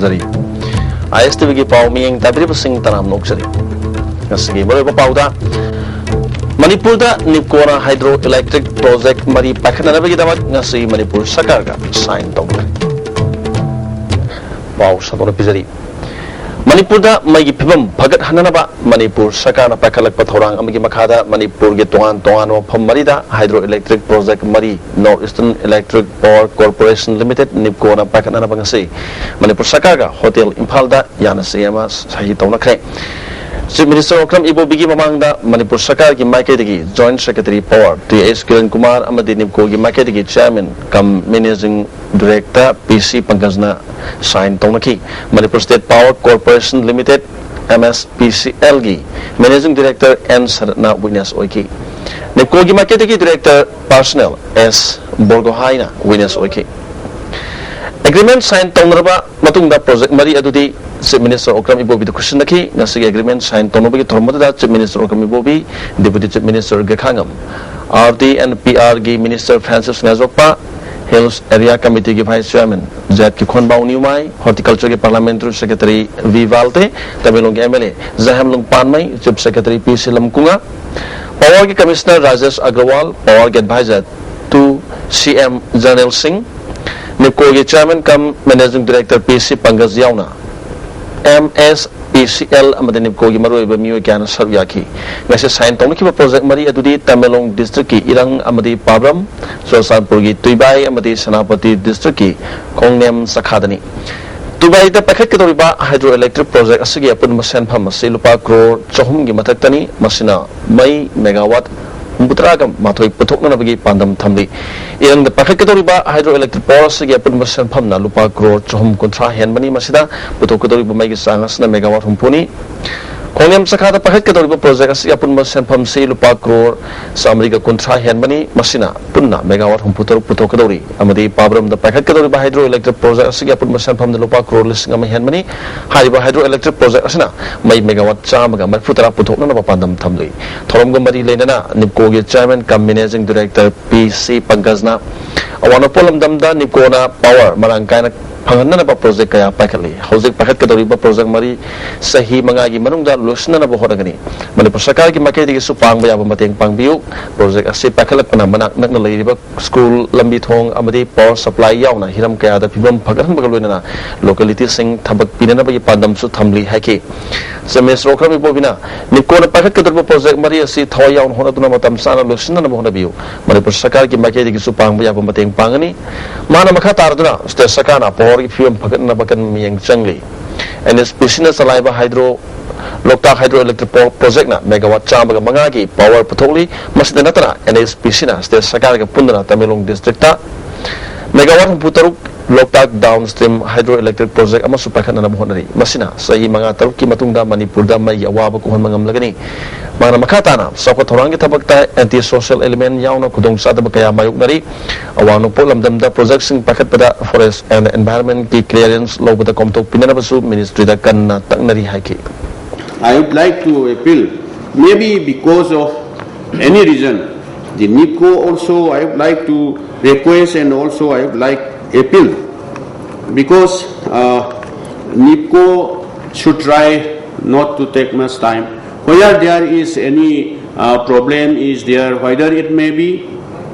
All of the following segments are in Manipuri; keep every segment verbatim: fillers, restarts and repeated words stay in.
ꯖꯔꯤ꯫ ꯑꯥꯏ ꯑꯦꯁ ꯇꯤ ꯚꯤꯒꯤ ꯄꯥꯎ ꯃꯤꯠꯌꯦꯡ ꯇꯥꯕꯤꯔꯤꯕꯁꯤꯡ ꯇꯔꯥꯝꯅ ꯑꯣꯛꯆꯔꯤ꯫ ꯉꯁꯤꯒꯤ ꯃꯔꯨꯑꯣꯏꯕ ꯄꯥꯎꯗ, ꯃꯅꯤꯄꯨꯔꯗ ꯅꯤꯞꯀꯣꯅ ꯍꯥꯏꯗ꯭ꯔꯣ ꯏꯂꯦꯛꯇ꯭ꯔꯤꯛ ꯄ꯭ꯔꯣꯖꯦꯛ ꯃꯔꯤ ꯄꯥꯏꯈꯠꯅꯅꯕꯒꯤꯗꯃꯛ ꯉꯁꯤ ꯃꯅꯤꯄꯨꯔ ꯁꯔꯀꯥꯔꯒ ꯁꯥꯏꯟ ꯇꯧꯅꯈ꯭ꯔꯦ꯫ ꯄꯥꯎ ꯁꯟꯗꯣꯛꯅ ꯄꯤꯖꯔꯤ꯫ ꯃꯅꯤꯄꯨꯔꯗ ꯃꯩꯒꯤ ꯐꯤꯕꯝ ꯐꯒꯠꯍꯟꯅꯅꯕ ꯃꯅꯤꯄꯨꯔ ꯁꯔꯀꯥꯔꯅ ꯄꯥꯏꯈꯠꯂꯛꯄ ꯊꯧꯔꯥꯡ ꯑꯃꯒꯤ ꯃꯈꯥꯗ ꯃꯅꯤꯄꯨꯔꯒꯤ ꯇꯣꯉꯥꯟ ꯇꯣꯉꯥꯟꯕ ꯃꯐꯝ ꯃꯔꯤꯗ ꯍꯥꯏꯗ꯭ꯔꯣ ꯏꯂꯦꯛꯇ꯭ꯔꯤꯛ ꯄ꯭ꯔꯣꯖꯦꯛ ꯃꯔꯤ, North Eastern Electric Power Corporation Limited, ꯅꯤꯞꯀꯣꯅ ꯄꯥꯏꯈꯠꯅꯅꯕ ꯉꯁꯤ ꯃꯅꯤꯄꯨꯔ ꯁꯔꯀꯥꯔꯒ ꯍꯣꯇꯦꯜ ꯏꯝꯐꯥꯜꯗ ꯌꯥꯅꯁꯤ ꯑꯃ ꯁꯍꯤ ꯇꯧꯅꯈ꯭ꯔꯦ꯫ ꯆꯤꯐ ꯃꯤꯅꯤꯁꯇꯔ ꯑꯣꯀ꯭ꯔꯝ ꯏꯕꯣꯕꯤꯒꯤ ꯃꯃꯥꯡꯗ ꯃꯅꯤꯄꯨꯔ ꯁꯔꯀꯥꯔꯒꯤ ꯃꯥꯏꯀꯩꯗꯒꯤ joint secretary power T H Kiran Kumar ꯑꯃꯗꯤ ꯅꯤꯞꯀꯣꯒꯤ ꯃꯥꯏꯀꯩꯗꯒꯤ chairman cum managing director P C ꯄꯪꯀꯖꯅ ꯁꯥꯏꯟ ꯇꯧꯅꯈꯤ꯫ Manipur state power corporation limited, M S P C ꯑꯦꯜꯒꯤ ꯃꯦꯅꯦꯖꯤꯡ ꯗꯤꯔꯦꯛꯇꯔ ꯑꯦꯟ ꯁꯔꯠꯅ ꯋꯤꯠꯅꯦꯁ ꯑꯣꯏꯈꯤ꯫ ꯅꯤꯞꯀꯣꯒꯤ ꯃꯥꯏꯀꯩꯗꯒꯤ ꯗꯤꯔꯦꯛꯇꯔ ꯄꯥꯔꯁꯅꯦꯜ ꯑꯦꯁ ꯕꯣꯔꯒꯣꯍꯥꯏꯅ ꯋꯤꯠꯅꯦꯁ ꯑꯣꯏꯈꯤ꯫ ꯑꯦꯒ꯭ꯔꯤꯃꯦꯟ ꯁꯥꯏꯟ ꯇꯧꯅꯔꯕ ꯃꯇꯨꯡꯗ ꯄ꯭ꯔꯣꯖꯦꯛ ꯃꯔꯤ ꯑꯗꯨꯗꯤ ꯆꯤꯐ ꯃꯤꯅꯤꯁꯇꯔ ꯑꯣꯀ꯭ꯔꯝ ꯏꯕꯣꯕꯤꯗ ꯈꯨꯠꯁꯤꯟꯅꯈꯤ꯫ ꯉꯁꯤꯒꯤ ꯑꯦꯒ꯭ꯔꯤꯃꯦꯟ ꯁꯥꯏꯟ ꯇꯧꯅꯕꯒꯤ ꯊꯧꯔꯝ ꯑꯗꯨꯗ chief minister Okram Ibobi, deputy chief minister Gaikhangam, R D N P ꯑꯥꯔꯒꯤ minister Francis Ngajokpa, hills area ꯀꯃꯤꯇꯤꯒꯤ vice chairman Z Kikhonbou Newmai, ꯍꯣꯔꯇꯤꯀꯜꯆꯔꯒꯤ ꯄꯥꯔꯂꯥꯃꯦꯟꯇꯔꯤ ꯁꯦꯀ꯭ꯔꯦꯇꯔꯤ ꯚꯤ ꯋꯥꯜꯇꯦ, ꯇꯃꯦꯡꯂꯣꯡꯒꯤ M L A Jaihemlung Panmei, chief secretary P C Lamkunga, ꯄꯥꯋꯔꯒꯤ ꯀꯃꯤꯁꯅꯔ ꯔꯥꯖꯦꯁ ꯑꯒ꯭ꯔꯋꯥꯜ, ꯄꯥꯋꯔꯒꯤ ꯑꯦꯗꯚꯥꯏꯖꯔ ꯇꯨ ꯁꯤ ꯑꯦꯝ ꯖꯔꯅꯦꯜ ꯁꯤꯡ, ꯅꯤꯞꯀꯣꯒꯤ chairman cum managing director P ꯁꯤ ꯄꯪꯀꯖ ꯌꯥꯎꯅ M S P C L ꯑꯃꯗꯤ ꯅꯤꯞꯀꯣꯒꯤ ꯃꯔꯨꯑꯣꯏꯕ ꯃꯤꯑꯣꯏ ꯀꯌꯥꯅ ꯁꯔꯨꯛ ꯌꯥꯈꯤ꯫ ꯉꯁꯤ ꯁꯥꯏꯟ ꯇꯧꯅꯈꯤꯕ ꯄ꯭ꯔꯣꯖꯦꯛ ꯃꯔꯤ ꯑꯗꯨꯗꯤ ꯇꯃꯦꯡꯂꯣꯡ ꯗꯤꯁꯇ꯭ꯔꯤꯛꯀꯤ ꯏꯔꯪ ꯑꯃꯗꯤ ꯄꯥꯕ꯭ꯔꯝ, ꯆꯨꯔꯆꯥꯟꯄꯨꯔꯒꯤ ꯇꯨꯏꯕꯥꯏ ꯑꯃꯗꯤ ꯁꯦꯅꯥꯄꯇꯤ ꯗꯤꯁꯇ꯭ꯔꯤꯛꯀꯤ ꯈꯣꯡꯅꯦꯝ ꯆꯈꯥꯗꯅꯤ꯫ ꯇꯨꯏꯕꯥꯏꯗ ꯄꯥꯏꯈꯠꯀꯗꯧꯔꯤꯕ ꯍꯥꯏꯗ꯭ꯔꯣ ꯏꯂꯦꯛꯇ꯭ꯔꯤꯛ ꯄ꯭ꯔꯣꯖꯦꯛ ꯑꯁꯤꯒꯤ ꯑꯄꯨꯟꯕ ꯁꯦꯟꯐꯝ ꯑꯁꯤ ꯂꯨꯄꯥ ꯀ꯭ꯔꯣꯔ ꯆꯍꯨꯝꯒꯤ ꯃꯊꯛꯇꯅꯤ꯫ ꯃꯁꯤꯅ ꯃꯩ ꯃꯦꯒꯥꯋꯥꯠ ꯍꯨꯝꯐꯨꯇꯔꯥꯒ ꯃꯥꯊꯣꯏ ꯄꯨꯊꯣꯛꯅꯅꯕꯒꯤ ꯄꯥꯟꯗꯝ ꯊꯝꯂꯤ꯫ ꯏꯔꯪꯗ ꯄꯥꯏꯈꯠꯀꯗꯧꯔꯤꯕ ꯍꯥꯏꯗ꯭ꯔꯣ ꯏꯂꯦꯛꯇ꯭ꯔꯤꯛ ꯄꯥꯋꯔ ꯑꯁꯤꯒꯤ ꯑꯄꯨꯟꯕ ꯁꯦꯟꯐꯝꯅ ꯂꯨꯄꯥ ꯀ꯭ꯔꯣꯔ ꯆꯍꯨꯝ ꯀꯨꯟꯊ꯭ꯔꯥ ꯍꯦꯟꯕꯅꯤ꯫ ꯃꯁꯤꯗ ꯄꯨꯊꯣꯛꯀꯗꯧꯔꯤꯕ ꯃꯩꯒꯤ ꯆꯥꯡ ꯑꯁꯤꯅ ꯃꯦꯒꯥꯋꯥꯠ ꯍꯨꯝꯐꯨꯅꯤ꯫ ꯈꯣꯡꯅꯦꯝ ꯆꯈꯥꯗ ꯄꯥꯏꯈꯠꯀꯗꯧꯔꯤꯕ ꯄ꯭ꯔꯣꯖꯦꯛ ꯑꯁꯤꯒꯤ ꯑꯄꯨꯟꯕ ꯁꯦꯟꯐꯝꯁꯤ ꯂꯨꯄꯥ ꯀ꯭ꯔꯣꯔ ꯆꯥꯃꯔꯤꯒ ꯀꯨꯟꯊ꯭ꯔꯥ ꯍꯦꯟꯕꯅꯤ꯫ ꯃꯁꯤꯅ ꯄꯨꯟꯅ ꯃꯦꯒꯥꯋꯥꯠ ꯍꯨꯝꯐꯨꯇꯔꯨꯛ ꯄꯨꯊꯣꯛꯀꯗꯧꯔꯤ ꯑꯃꯗꯤ ꯄꯥꯕ꯭ꯔꯝꯗ ꯄꯥꯏꯈꯠꯀꯗꯧꯔꯤꯕ ꯍꯥꯏꯗ꯭ꯔꯣ ꯏꯂꯦꯛꯇ꯭ꯔꯤꯛ ꯄ꯭ꯔꯣꯖꯦꯛ ꯑꯁꯤꯒꯤ ꯑꯄꯨꯟꯕ ꯁꯦꯟꯐꯝꯗ ꯂꯨꯄꯥ ꯀ꯭ꯔꯣꯔ ꯂꯤꯁꯤꯡ ꯑꯃ ꯍꯦꯟꯕꯅꯤ꯫ ꯍꯥꯏꯔꯤꯕ ꯍꯥꯏꯗ꯭ꯔꯣ ꯏꯂꯦꯛꯇ꯭ꯔꯤꯛ ꯄ꯭ꯔꯣꯖꯦꯛ ꯑꯁꯤꯅ ꯃꯩ ꯃꯦꯒꯥꯋꯥꯠ ꯆꯥꯝꯃꯒ ꯃꯔꯤꯐꯨꯇꯔꯥ ꯄꯨꯊꯣꯛꯅꯅꯕ ꯄꯥꯟꯗꯝ ꯊꯝꯂꯤ꯫ ꯊꯧꯔꯝꯒ ꯃꯔꯤ ꯂꯩꯅꯅ ꯅꯤꯞꯀꯣꯒꯤ chairman cum managing director P C ꯄꯪꯀꯖꯅ ꯑꯋꯥꯡ ꯅꯣꯡꯄꯣꯛ ꯂꯝꯗꯝꯗ ꯅꯤꯞꯀꯣꯅ ꯄꯥꯋꯔ ꯃꯔꯥꯡ ꯀꯥꯏꯅ ꯐꯪꯍꯟꯅꯅꯕ ꯄ꯭ꯔꯣꯖꯦꯛ ꯀꯌꯥ ꯄꯥꯏꯈꯠꯂꯤ꯫ ꯍꯧꯖꯤꯛ ꯄꯥꯏꯈꯠꯀꯗꯧꯔꯤꯕ ꯄ꯭ꯔꯣꯖꯦꯛ ꯃꯔꯤ ꯆꯍꯤ ꯃꯉꯥꯒꯤ ꯃꯅꯨꯡꯗ ꯂꯣꯏꯁꯤꯟꯅꯅꯕ ꯍꯣꯠꯅꯒꯅꯤ꯫ ꯃꯅꯤꯄꯨꯔ ꯁꯔꯀꯥꯔꯒꯤ ꯃꯥꯏꯀꯩꯗꯒꯤꯁꯨ ꯄꯥꯡꯕ ꯌꯥꯕ ꯃꯇꯦꯡ ꯄꯥꯡꯕꯤꯌꯨ꯫ ꯄ꯭ꯔꯣꯖꯦꯛ ꯑꯁꯤ ꯄꯥꯏꯈꯠꯂꯛꯄꯅ ꯃꯅꯥꯛ ꯅꯛꯅ ꯂꯩꯔꯤꯕ ꯁ꯭ꯀꯨꯜ, ꯂꯝꯕꯤ ꯊꯣꯡ ꯑꯃꯗꯤ ꯄꯥꯋꯔ ꯁꯄ꯭ꯂꯥꯏ ꯌꯥꯎꯅ ꯍꯤꯔꯝ ꯀꯌꯥꯗ ꯐꯤꯕꯝ ꯐꯒꯠꯍꯟꯕꯒ ꯂꯣꯏꯅꯅ ꯂꯣꯀꯦꯂꯤꯇꯤꯁꯤꯡ ꯊꯕꯛ ꯄꯤꯅꯅꯕꯒꯤ ꯄꯥꯟꯗꯝꯁꯨ ꯊꯝꯂꯤ ꯍꯥꯏꯈꯤ꯫ ꯆꯃꯦꯁ ꯔꯣꯈ꯭ꯔꯝ ꯏꯕꯣꯕꯤꯅ ꯅꯤꯞꯀꯣꯅ ꯄꯥꯏꯈꯠꯀꯗꯧꯔꯤꯕ ꯄ꯭ꯔꯣꯖꯦꯛ ꯃꯔꯤ ꯑꯁꯤ ꯊꯋꯥꯏ ꯌꯥꯎꯅ ꯍꯣꯠꯅꯗꯨꯅ ꯃꯇꯝ ꯆꯥꯅ ꯂꯣꯏꯁꯤꯟꯅꯅꯕ ꯍꯣꯠꯅꯕꯤꯌꯨ꯫ ꯃꯅꯤꯄꯨꯔ ꯁꯔꯀꯥꯔꯒꯤ ꯃꯥꯏꯀꯩꯗꯒꯤꯁꯨ ꯄꯥꯡꯕ ꯌꯥꯕ ꯃꯇꯦꯡ ꯄꯥꯡꯒꯅꯤ꯫ ꯃꯍꯥꯛꯅ ꯃꯈꯥ ꯇꯥꯔꯗꯨꯅ ꯁ꯭ꯇꯦꯠ ꯁꯔꯀꯥꯔꯅ ꯄꯥꯋꯔꯒꯤ ꯐꯤꯕꯝ ꯐꯒꯠꯅꯕ ꯀꯟꯅ ꯃꯤꯠꯌꯦꯡ ꯆꯪꯂꯤ꯫ ꯑꯦꯟ ꯑꯦꯁ ꯄꯤ ꯁꯤꯅ ꯆꯂꯥꯏꯕ ꯍꯥꯏꯗ꯭ꯔꯣ ꯂꯣꯛꯇꯥꯛ ꯍꯥꯏꯗ꯭ꯔꯣ ꯏꯂꯦꯛꯇ꯭ꯔꯤꯛ ꯄꯥꯋꯔ ꯄ꯭ꯔꯣꯖꯦꯛꯅ ꯃꯦꯒꯥꯋꯥꯠ ꯆꯥꯝꯃꯒ ꯃꯉꯥꯒꯤ ꯄꯥꯋꯔ ꯄꯨꯊꯣꯛꯂꯤ꯫ ꯃꯁꯤꯗ ꯅꯠꯇꯅ ꯑꯦꯟ ꯑꯦꯁ ꯄꯤ ꯁꯤꯅ ꯁ꯭ꯇꯦꯠ ꯁꯔꯀꯥꯔꯒ ꯄꯨꯟꯗꯨꯅ ꯇꯃꯦꯡꯂꯣꯡ ꯗꯤꯁꯇ꯭ꯔꯤꯛꯇ ꯃꯦꯒꯥꯋꯥꯠ ꯍꯨꯝꯐꯨ ꯇꯔꯨꯛ ꯂꯣꯛꯇꯥꯛ ꯗꯥꯎꯟ ꯁ꯭ꯇ꯭ꯔꯤꯝ ꯍꯥꯏꯗ꯭ꯔꯣ ꯏꯂꯦꯛꯇ꯭ꯔꯤꯛ ꯄ꯭ꯔꯣꯖꯦꯛ ꯑꯃꯁꯨ ꯄꯥꯏꯈꯠꯅꯅꯕ ꯍꯣꯠꯅꯔꯤ꯫ ꯃꯁꯤꯅ ꯆꯍꯤ ꯃꯉꯥ ꯇꯔꯨꯛꯀꯤ ꯃꯇꯨꯡꯗ ꯃꯅꯤꯄꯨꯔꯗ ꯃꯩꯒꯤ ꯑꯋꯥꯕ ꯀꯣꯛꯍꯟꯕ ꯉꯝꯂꯒꯅꯤ꯫ ꯃꯥꯅ ꯃꯈꯥ ꯇꯥꯅ ꯆꯥꯎꯈꯠ ꯊꯧꯔꯥꯡꯒꯤ ꯊꯕꯛꯇ ꯑꯦꯟꯇꯤ ꯁꯣꯁꯤꯌꯦꯜ ꯑꯦꯂꯤꯃꯦꯟ ꯌꯥꯎꯅ ꯈꯨꯗꯣꯡꯆꯥꯗꯕ ꯀꯌꯥ ꯃꯥꯌꯣꯛꯅꯔꯤ꯫ ꯑꯋꯥꯡ ꯅꯣꯡꯄꯣꯛ ꯂꯝꯗꯝꯗ ꯄ꯭ꯔꯣꯖꯦꯛꯁꯤꯡ ꯄꯥꯏꯈꯠꯄꯗ ꯐꯣꯔꯦꯁ ꯑꯦꯟ ꯑꯦꯟꯚꯥꯏꯔꯟꯃꯦꯟꯀꯤ ꯀ꯭ꯂꯤꯌꯥꯔꯦꯟꯁ ꯂꯧꯕꯗ ꯀꯣꯝꯊꯣꯛꯄꯤꯅꯅꯕꯁꯨ ꯃꯤꯅꯤꯁꯇ꯭ꯔꯤꯗ ꯀꯟꯅ ꯇꯛꯅꯔꯤ ꯍꯥꯏꯈꯤ꯫ I would like to appeal, maybe because of any reason, the NEEPCO also I would like to request and also I would like appeal, because uh, NEEPCO should try not to take much time. Where there is any uh, problem is there, whether it may be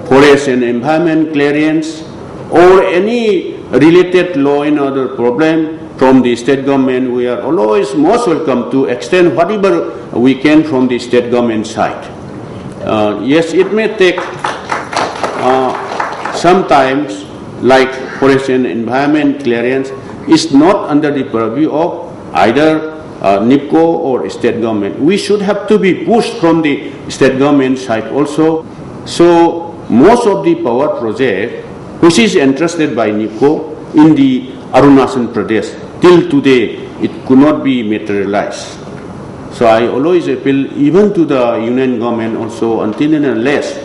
forest and environment clearance or any related law and order problem from the state government, we are always most welcome to extend whatever we can from the state government side. Uh, yes, it may take uh, sometimes, like forest and environment clearance is not under the purview of either uh, NEEPCO or state government. We should have to be pushed from the state government side also. So most of the power project which is entrusted by NEEPCO in the Arunachal Pradesh, till today it could not be materialized. So I always appeal even to the union government also, until and unless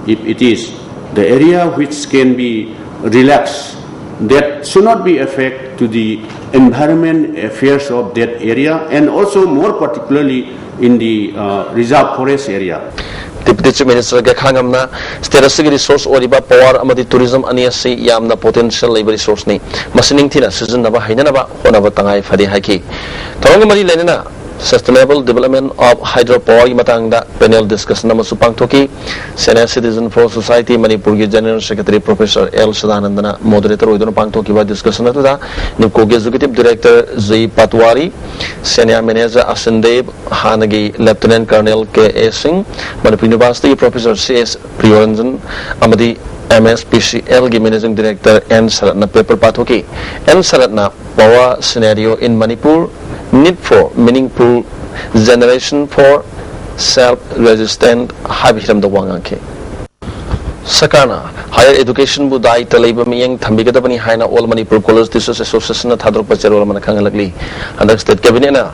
if it is the area which can be relaxed, that should not be affect to the environment affairs of that area, and also more particularly in the uh, reserve forest area. Deputy Chief Minister ꯒꯦꯈꯥꯉꯝꯅ state ꯑꯁꯤꯒꯤ resource ꯑꯣꯏꯔꯤꯕ power ꯑꯃꯗꯤ tourism ꯑꯅꯤ ꯑꯁꯤ ꯌꯥꯝꯅ potential ꯂꯩꯕ resource ꯅꯤ꯫ ꯃꯁꯤ ꯅꯤꯡꯊꯤꯅ ꯁꯤꯖꯤꯟꯅꯕ ꯍꯩꯅꯅꯕ ꯍꯣꯠꯅꯕ ꯇꯉꯥꯏ ꯐꯗꯦ ꯍꯥꯏꯈꯤ꯫ ꯊꯧꯔꯝꯒ ꯃꯔꯤ ꯂꯩꯅꯅ Sustainable Development of Hydro Power ꯒꯤ ꯃꯇꯥꯡꯗ panel discussion ꯑꯃꯁꯨ ꯄꯥꯡꯊꯣꯛꯈꯤ꯫ Senior Citizen for Society ꯃꯅꯤꯄꯨꯔꯒꯤ General Secretary Professor ꯑꯦꯜ ꯁꯗꯥꯅꯟꯗꯅ moderator ꯑꯣꯏꯗꯨꯅ ꯄꯥꯡꯊꯣꯛꯈꯤꯕ discussion ꯑꯗꯨꯗ NEEPCO ꯒꯤ Executive Director G Patwari, Senior Manager ꯑꯁꯤꯟ ꯗꯦꯕ, ꯍꯥꯟꯅꯒꯤ Lieutenant Colonel ꯀꯦ ꯑꯦ ꯁꯤꯡ, ꯃꯅꯤꯄꯨꯔ University ꯒꯤ Professor ꯁꯤ ꯑꯦꯁ ꯄ꯭ꯔꯤꯌꯣꯔꯟꯖꯟ ꯑꯃꯗꯤ M S P C L ꯒꯤ Managing Director ꯑꯦꯟ ꯁꯔꯠꯅ paper ꯄꯥꯊꯣꯛꯈꯤ꯫ ꯑꯦꯟ ꯁꯔꯠꯅ Power Scenario in Manipur, Need for Meaningful Generation for Self-Resistance ꯍꯥꯏꯕ ꯍꯤꯔꯝꯗ ꯋꯥ ꯉꯥꯡꯈꯤ꯫ ꯁꯔꯀꯥꯔꯅ higher education ꯕꯨ ꯗꯥꯏꯇ ꯂꯩꯕ ꯃꯤꯠꯌꯦꯡ ꯊꯝꯕꯤꯒꯗꯕꯅꯤ ꯍꯥꯏꯅ All Manipur College Teachers Association ꯅ ꯊꯥꯗꯣꯔꯛꯄ ꯆꯦꯔꯣꯜ ꯑꯃꯅ ꯈꯪꯍꯜꯂꯛꯂꯤ꯫ ꯍꯟꯗꯛ state cabinet ꯅ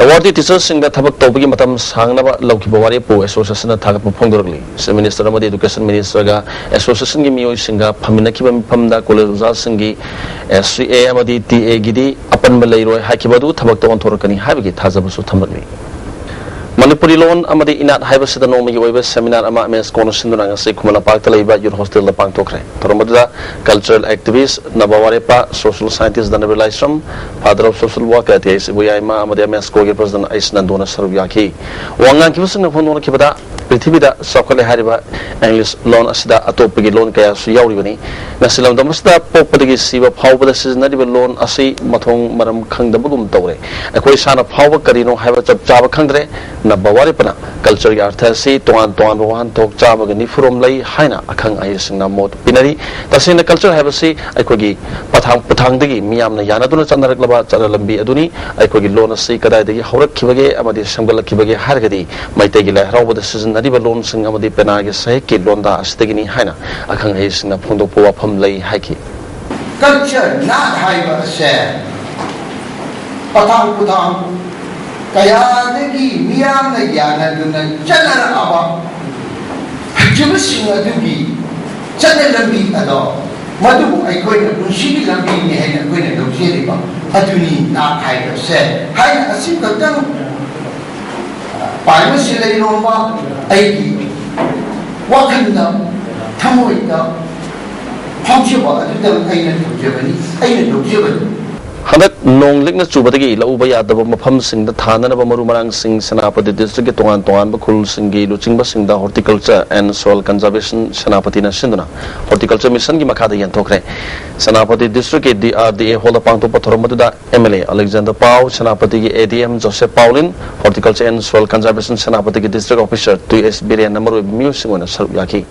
awardee teacher ꯁꯤꯡꯗ ꯊꯕꯛ ꯇꯧꯕꯒꯤ ꯃꯇꯝ ꯁꯥꯡꯅꯕ ꯂꯧꯈꯤꯕ ꯋꯥꯔꯦꯞꯄꯨ association ꯅ ꯊꯥꯒꯠꯄ ꯐꯣꯡꯗꯣꯔꯛꯂꯤ꯫ Chief Minister ꯑꯃꯗꯤ Education Minister ꯒ association ꯒꯤ ꯃꯤꯑꯣꯏꯁꯤꯡꯒ ꯐꯝꯃꯤꯟꯅꯈꯤꯕ ꯃꯤꯐꯝꯗ college ꯑꯣꯖꯥꯁꯤꯡꯒꯤ ꯑꯦꯁ ꯁꯤ ꯑꯦ ꯑꯃꯗꯤ ꯇꯤ ꯑꯦ ꯒꯤꯗꯤ ꯑꯄꯟꯕ ꯂꯩꯔꯣꯏ ꯍꯥꯏꯈꯤꯕ ꯑꯗꯨ ꯊꯕꯛꯇ ꯑꯣꯟꯊꯣꯔꯛꯀꯅꯤ ꯍꯥꯏꯕꯒꯤ ꯊꯥꯖꯕꯁꯨ ꯊꯝꯂꯛꯂꯤ꯫ ꯃꯅꯤꯄꯨꯔꯤ ꯂꯣꯟ ꯑꯃꯗꯤ ꯏꯅꯥꯠ ꯍꯥꯏꯕꯁꯤꯗ ꯅꯣꯡꯃꯒꯤ ꯑꯣꯏꯕ seminar ꯑꯃ ꯃꯦꯁꯀꯣꯅ ꯁꯤꯟꯗꯨꯅ ꯉꯁꯤ ꯈꯨꯃꯟ ꯂꯝꯄꯥꯛꯇ ꯂꯩꯕ Youth Hostel ꯗ ꯄꯥꯡꯊꯣꯛꯈ꯭ꯔꯦ꯫ ꯊꯧꯔꯝ ꯑꯗꯨꯗ cultural activist ꯅꯕ ꯋꯥꯔꯦꯞꯄ, social scientist Dhanabir Laishram, Father of Social Worker T H Iboyaima ꯑꯃꯗꯤ ꯃꯦꯁꯀꯣꯒꯤ President ꯑꯩꯆ ꯅꯟꯗꯣꯅ ꯁꯔꯨꯛ ꯌꯥꯈꯤ꯫ ꯋꯥ ꯉꯥꯡꯈꯤꯕꯁꯤꯡꯅ ꯐꯣꯡꯗꯣꯛꯅꯈꯤꯕꯗ, ꯄ꯭ꯔꯤꯊꯤꯕꯤꯗ ꯆꯥꯎꯈꯠꯂꯦ ꯍꯥꯏꯔꯤꯕ English ꯂꯣꯟ ꯑꯁꯤꯗ ꯑꯇꯣꯞꯄꯒꯤ ꯂꯣꯟ ꯀꯌꯥꯁꯨ ꯌꯥꯎꯔꯤꯕꯅꯤ꯫ ꯉꯁꯤ ꯂꯝꯗꯝ ꯑꯁꯤꯗ ꯄꯣꯛꯄꯗꯒꯤ ꯁꯤꯕ ꯐꯥꯎꯕꯗ ꯁꯤꯖꯤꯟꯅꯔꯤꯕ ꯂꯣꯟ ꯑꯁꯤ ꯃꯊꯣꯡ ꯃꯔꯝ ꯈꯪꯗꯕꯒꯨꯝ ꯇꯧꯔꯦ꯫ ꯑꯩꯈꯣꯏ ꯏꯁꯥꯅ ꯐꯥꯎꯕ ꯀꯔꯤꯅꯣ ꯍꯥꯏꯕ ꯆꯞ ꯆꯥꯕ ꯈꯪꯗ꯭ꯔꯦ꯫ ꯅꯕ ꯋꯥꯔꯦꯞꯄꯅ culture ꯒꯤ ꯑꯔꯊ ꯑꯁꯤ ꯇꯣꯉꯥꯟ ꯇꯣꯉꯥꯟꯕ ꯋꯥꯍꯟꯊꯣꯛ ꯆꯥꯝꯃꯒ ꯅꯤꯐꯨ ꯔꯣꯝ ꯂꯩ ꯍꯥꯏꯅ ꯑꯈꯪ ꯑꯍꯩꯁꯤꯡꯅ ꯃꯣꯠ ꯄꯤꯅꯔꯤ꯫ ꯇꯁꯦꯡꯅ culture ꯍꯥꯏꯕꯁꯤ ꯑꯩꯈꯣꯏꯒꯤ ꯄꯊꯥꯡ ꯄꯨꯊꯥꯡꯗꯒꯤ ꯃꯤꯌꯥꯝꯅ ꯌꯥꯅꯗꯨꯅ ꯆꯠꯅꯔꯛꯂꯕ ꯆꯠꯅ ꯂꯝꯕꯤ ꯑꯗꯨꯅꯤ꯫ ꯑꯩꯈꯣꯏꯒꯤ ꯂꯣꯟ ꯑꯁꯤ ꯀꯗꯥꯏꯗꯒꯤ ꯍꯧꯔꯛꯈꯤꯕꯒꯦ ꯑꯃꯗꯤ ꯁꯦꯝꯒꯠꯂꯛꯈꯤꯕꯒꯦ ꯍꯥꯏꯔꯒꯗꯤ ꯃꯩꯇꯩꯒꯤ ꯂꯥꯏ ꯍꯔꯥꯎꯕꯗ ꯁꯤꯖꯤꯟꯅꯔꯤꯕ ꯂꯣꯟꯁꯤꯡ ꯑꯃꯗꯤ ꯄꯦꯅꯥꯒꯤ ꯁꯍꯤꯛꯀꯤ ꯂꯣꯟꯗꯥ ꯑꯁꯤꯗꯒꯤꯅꯤ ꯍꯥꯏꯅ ꯑꯈꯪ ꯑꯍꯩꯁꯤꯡꯅ ꯐꯣꯡꯗꯣꯛꯄ ꯋꯥꯐꯝ ꯂꯩ ꯍꯥꯏꯈꯤ꯫ Culture, ꯅꯥꯠ ꯍꯥꯏꯕ ꯑꯁꯦ ꯄꯊꯥꯡ ꯄꯨꯊꯥꯡ ꯀꯌꯥꯗꯒꯤ ꯃꯤꯌꯥꯝꯅ ꯌꯥꯅꯗꯨꯅ ꯆꯠꯅꯔꯛꯑꯕ ꯍꯩꯖꯕꯁꯤꯡ ꯑꯗꯨꯒꯤ ꯆꯠꯅ ꯂꯝꯕꯤ ꯑꯗꯣ, ꯃꯗꯨꯕꯨ ꯑꯩꯈꯣꯏꯅ ꯄꯨꯟꯁꯤꯒꯤ ꯂꯝꯕꯤꯅꯤ ꯍꯥꯏꯅ ꯑꯩꯈꯣꯏꯅ ꯂꯧꯖꯔꯤꯕ ꯑꯗꯨꯅꯤ ꯅꯥꯠ ꯍꯥꯏꯕꯁꯦ ꯍꯥꯏꯅ ꯑꯁꯤ ꯈꯛꯇꯪ ꯄꯥꯏꯕ ꯁꯤꯜꯂꯩꯔꯣꯝꯕ ꯑꯩꯒꯤ ꯋꯥꯈꯜꯗ, ꯊꯃꯣꯏꯗ ꯐꯥꯎꯖꯕ ꯑꯗꯨꯗꯪ ꯑꯩꯅ ꯊꯝꯖꯕꯅꯤ, ꯑꯩꯅ ꯂꯧꯖꯕꯅꯤ꯫ ꯍꯟꯗꯛ ꯅꯣꯡ ꯂꯤꯛꯅ ꯆꯨꯕꯗꯒꯤ ꯂꯧ ꯎꯕ ꯌꯥꯗꯕ ꯃꯐꯝꯁꯤꯡꯗ ꯊꯥꯅꯅꯕ ꯃꯔꯨ ꯃꯔꯥꯡꯁꯤꯡ ꯁꯦꯅꯥꯄꯇꯤ ꯗꯤꯁꯇ꯭ꯔꯤꯛꯀꯤ ꯇꯣꯉꯥꯟ ꯇꯣꯉꯥꯟꯕ ꯈꯨꯜꯁꯤꯡꯒꯤ ꯂꯨꯆꯤꯡꯕꯁꯤꯡꯗ Horticulture and Soil Conservation ꯁꯦꯅꯥꯄꯇꯤꯅ ꯁꯤꯟꯗꯨꯅ Horticulture Missionꯒꯤ ꯃꯈꯥꯗ ꯌꯦꯟꯊꯣꯛꯈ꯭ꯔꯦ꯫ ꯁꯦꯅꯥꯄꯇꯤ ꯗꯤꯁꯇ꯭ꯔꯤꯛꯀꯤ D R D A ꯍꯣꯜꯗ ꯄꯥꯡꯊꯣꯛꯄ ꯊꯧꯔꯝ ꯑꯗꯨꯗ M L A Alexander Pou, ꯁꯦꯅꯥꯄꯇꯤꯒꯤ A D M Joseph Paulin, Horticulture and Soil Conservation ꯁꯦꯅꯥꯄꯇꯤꯒꯤ ꯗꯤꯁꯇ꯭ꯔꯤꯛ ꯑꯣꯐꯤꯁꯥꯔ ꯇꯨ ꯑꯦꯁ ꯕꯤꯔꯦꯟꯅ ꯃꯔꯨꯑꯣꯏꯕ ꯃꯤꯑꯣꯏꯁꯤꯡ ꯑꯣꯏꯅ ꯁꯔꯨꯛ ꯌꯥꯈꯤ꯫